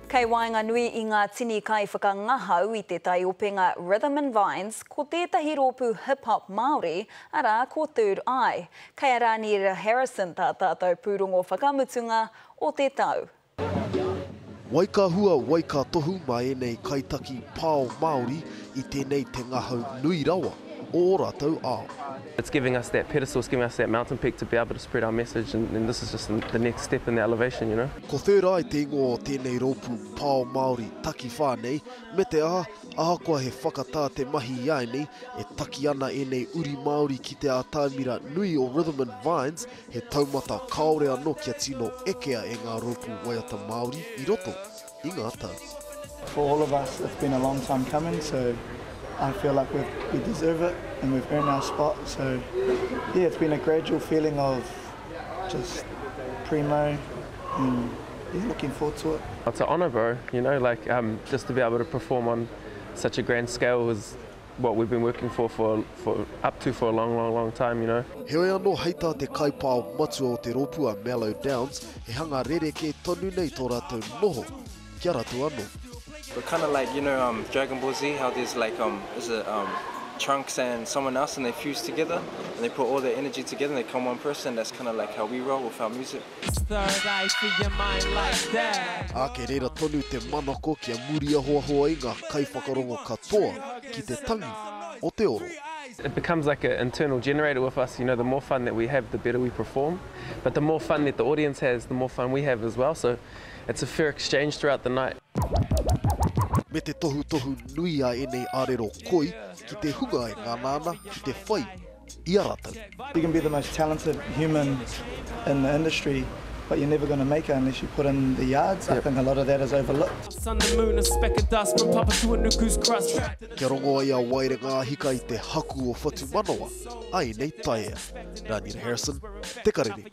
Kei waenganui i ngā tini kaiwhakangahau i te taiopenga Rhythm and Vines ko tētahi rōpū hip hop Māori, arā, ko Third Eye. Kei a Raniera Harrison tā tātou pūrongo whakamutunga o te tau. Wai ka hua, wai ka tohu mā ēnei kaitaki pao Māori i tēnei te ngahau nui rawa o ō rātou ao. It's giving us that pedestal, it's giving us that mountain peak to be able to spread our message and, and this is just the next step in the elevation, you know. Ko Third Eye te ingoa o tēnei rōpū pao Māori takiwhā nei, me te aha, ahakoa he whakatā te mahi i āianei, e taki ana ēnei uri Māori ki te ātamira nui o Rhythm and Vines, he taumata kāore anō kia tino ekea e ngā rōpū waiata Māori i roto i ngā tau. For all of us it's been a long time coming so I feel like we've, we deserve it and we've earned our spot so yeah it's been a gradual feeling of just primo and yeah, looking forward to it. It's an honour bro, you know, like um, just to be able to perform on such a grand scale was what we've been working for, for, for up to for a long, long, long time, you know. Heoi anō, hei tā te kaipao matua o te rōpū a Mellow Downs, he hanga rerekē tonu nei tō rātou noho ki a rātou anō. We're kinda like, you know, um, Dragon Ball Z, how there's like, um, is it, um, Trunks and someone else and they fuse together and they put all their energy together and they come one person, that's kinda like how we roll with our music. Third eye for your mind like that. Ā, kei reira tonu te manako kia muriahoaho ai ngā kaiwhakarongo katoa ki te tangi o te oro. It becomes like an internal generator with us, you know, the more fun that we have, the better we perform. But the more fun that the audience has, the more fun we have as well. So it's a fair exchange throughout the night. Me te tohutohu nui a ēnei arero koi ki te hunga e ngana ana ki te whai i a rātou. You can be the most talented human in the industry, but you're never going to make it unless you put in the yards. Yep. I think a lot of that is overlooked. Sun, the moon, a speck of dust from Papatuanuku's crust. Kia rongo ai a Waerengāhika i te haku o Whatumanawa, a ēnei taea. Rānira Harrison, Te Karere.